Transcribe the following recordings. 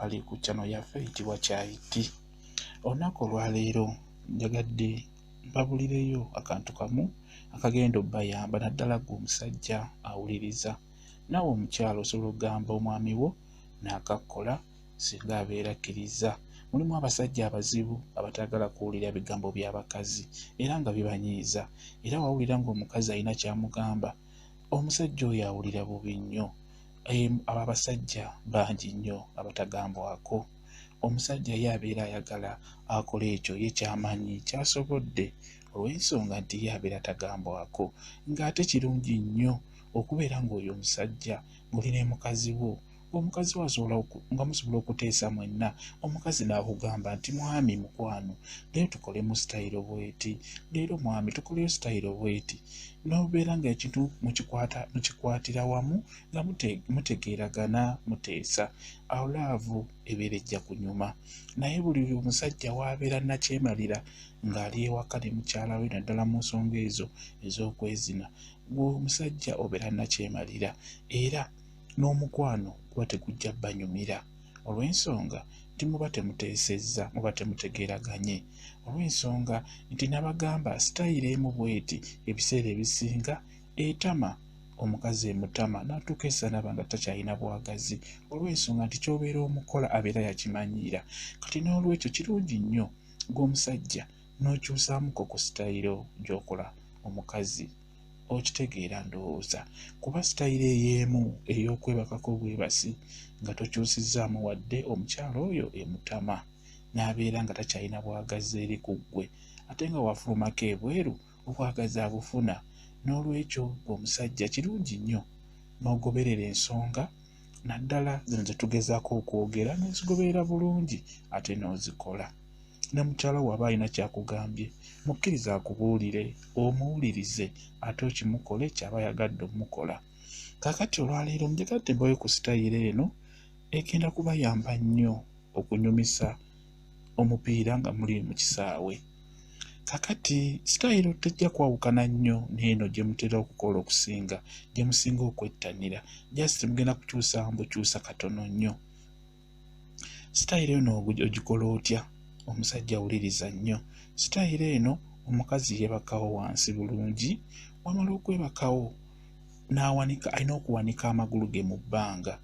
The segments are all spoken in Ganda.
Abali ku channel yaffe eyitibwa Kyayiti. Olunaku olwaleero njagadde mbabulireyo akantu kamu akagenda obbayamba, naddala ggwe omusajja awuliriza. Naawe omukyala osobola okugamba omwami wo n'akakkola singa abeera akkiriza. Mulimu abasajja abazibu abataagala kuwulira bigambo by'abakazi era nga bibanyiiza, era wawulira ng'omukazi alina ky'amugamba, omusajja oyo awulira bubi nnyo. Abo abasajja bangi nnyo abatagambwako. Omusajja ye abeera ayagala akole ekyo ye ky'amanyi ky'asobodde, olw'ensonga nti ye abeera tagambwako. Ng'ate kirungi nnyo okubeera ng'oyo omusajja ng'oli ne mukazi wo, ng'omukazi wo asobola nga musobola okuteesa mwenna, omukazi n'akugamba nti mwami mukwano leero tukolemu sitayiro bw'eti, leero mwami tukoleyo sitayiro bw'eti, n'obeera ng'ekintu mukikwatira wamu nga mutegeeragana, muteesa, awo laavu ebeera ejja kunyuma. Naye buli omusajja w'abeera nnakyemalira ng'ali ewaka ne mukyala we, naddala mu nsonga ezo ez'okwezina, ggwe omusajja obeera nnakyemalira era n'omukwano guba tegujja bbanyumira, olw'ensonga nti muba temuteesezza, muba temutegeeraganye, olw'ensonga nti nabagamba sitayiro emu bw'eti ebiseera ebisinga etama omukazi, emutama n'atuuka essaawa n'aba nga takyalina bwagazi, olw'ensonga nti ky'obeera omukola abeera yakimanyiira. Kati n'olwekyo kirungi nnyo ggwe omusajja n'okyusaamuko ku sitayiro gy'okola omukazi. Okitegeera ndowooza, kuba sitayiro ey'emu ey'okwebakako obwebasi nga tokyusizzaamu wadde, omukyala oyo emutama n'abeera nga takyalina bwagazi eri ku ggwe, ate nga wafulumako ebweru obwagazi abufuna. N'olwekyo ggwe omusajja kirungi nnyo n'ogoberera ensonga, naddala zino ze tugezaako okwogera, n'ozigoberera bulungi ate n'ozikola. Ne mukyala wo aba alina ky'akugambye, mukkirize akubuulire, omuwulirize ate okimukole ky'aba ayagadde ommukola. Kaakati olwaleero njagadde mbawe ku sitayiro eno egenda kubayamba nnyo okunyumisa omupiira nga muli mu kisaawe. Kaakati sitayiro tejja kwawukana nnyo n'eno gye mutera okukola okusinga gye musinga okwettanira, just mugenda kukyusaamu bukyusa katono nnyo. Sitayiro eno ogikola otya? Omusajja awuliriza nnyo. Sitayiro eno omukazi yeebakawo wansi bulungi, wamala okwebakawo n'awanika, alina okuwanika amagulu ge mu bbanga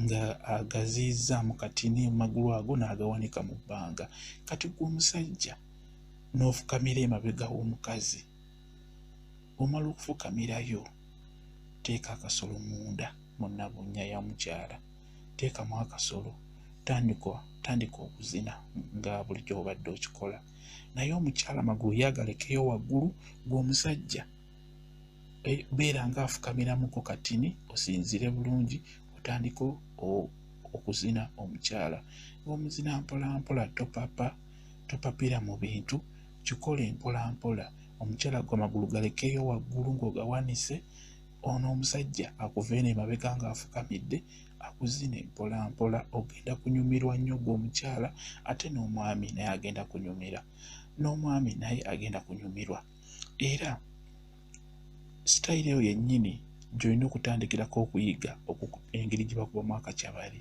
nga agaziyizzaamu katini, amagulu ago n'agawanika mu bbanga. Kati ggwe omusajja n'ofukamira emabega w'omukazi, bw'omala okufukamirayo teeka akasolo munda mu nnabunya ya mukyala, teekamu akasolo, tandika okuzina nga bulijjo bw'obadde okikola. Naye omukyala amagulu ye agalekeyo waggulu, ggwe omusajja beera ng'afukamiramuko katini, osinziire bulungi otandike okuzina omukyala. Ng'omuzina mpola mpola, topapa, topapira mu bintu, kikole mpola mpola. Omukyala ggwe amagulu galekeyo waggulu ng'ogawanise, ono omusajja akuva eno emabega ng'afukamidde akuzine mpola mpola. Ogenda kunyumirwa nnyo ggwe omukyala, ate n'omwami naye agenda kunyumira, n'omwami naye agenda kunyumirwa. Era sitayiro eyo yennyini gy'olina okutandikirako okuyiga engeri gye bakubamu akakyabali.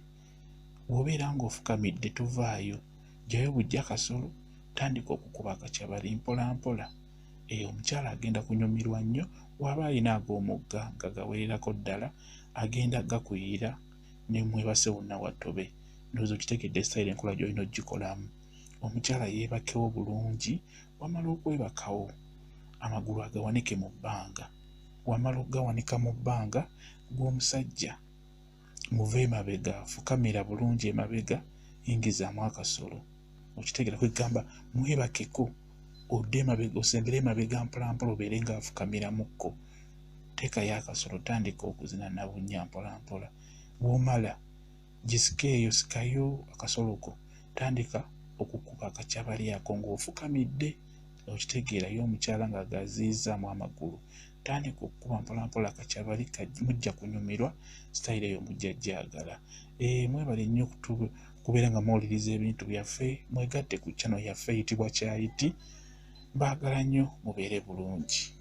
Bw'obeera ng'ofukamidde tovaayo, ggyayo buggya akasolo, tandika okukuba akakyabali mpola mpola. Omukyala agenda kunyumirwa nnyo, bw'aba alina ag'omugga nga gawererako ddala, agenda gakuyiira ne mwebase wonna wattobe. Ndowooza okitegedde sitayiro enkola gy'olina oggikolamu. Omukyala yeebakewo bulungi, wamala okwebakawo amagulu agawanike mu bbanga. Wamala okugawanika mu bbanga, ggwe omusajja muve emabega, fukamira bulungi emabega, yingizaamu akasolo. Okitegeera, kwegamba mwebakeko, odde emabega, osembere emabega mpola mpola, obeere ng'afukamiramuko. Teekayo akasolo, tandika okuzina nabunnya mpola mpola. Bw'omala gisike eyo, sikayo akasolo ko, tandika okukuba akakyabali ako ng'ofukamidde. Okitegeera, ye omukyala ng'agaziyizzaamu amagulu. Tandika okukuba mpola mpola akakyabali, mujja kunyumirwa sitayiro eyo, mujja ggyagala. Mwebale nnyo kubeera nga muwuliriza ebintu byaffe, mwegatte ku channel yaffe eyitibwa Kyayiti. Mbaagala nnyo, mubeere bulungi.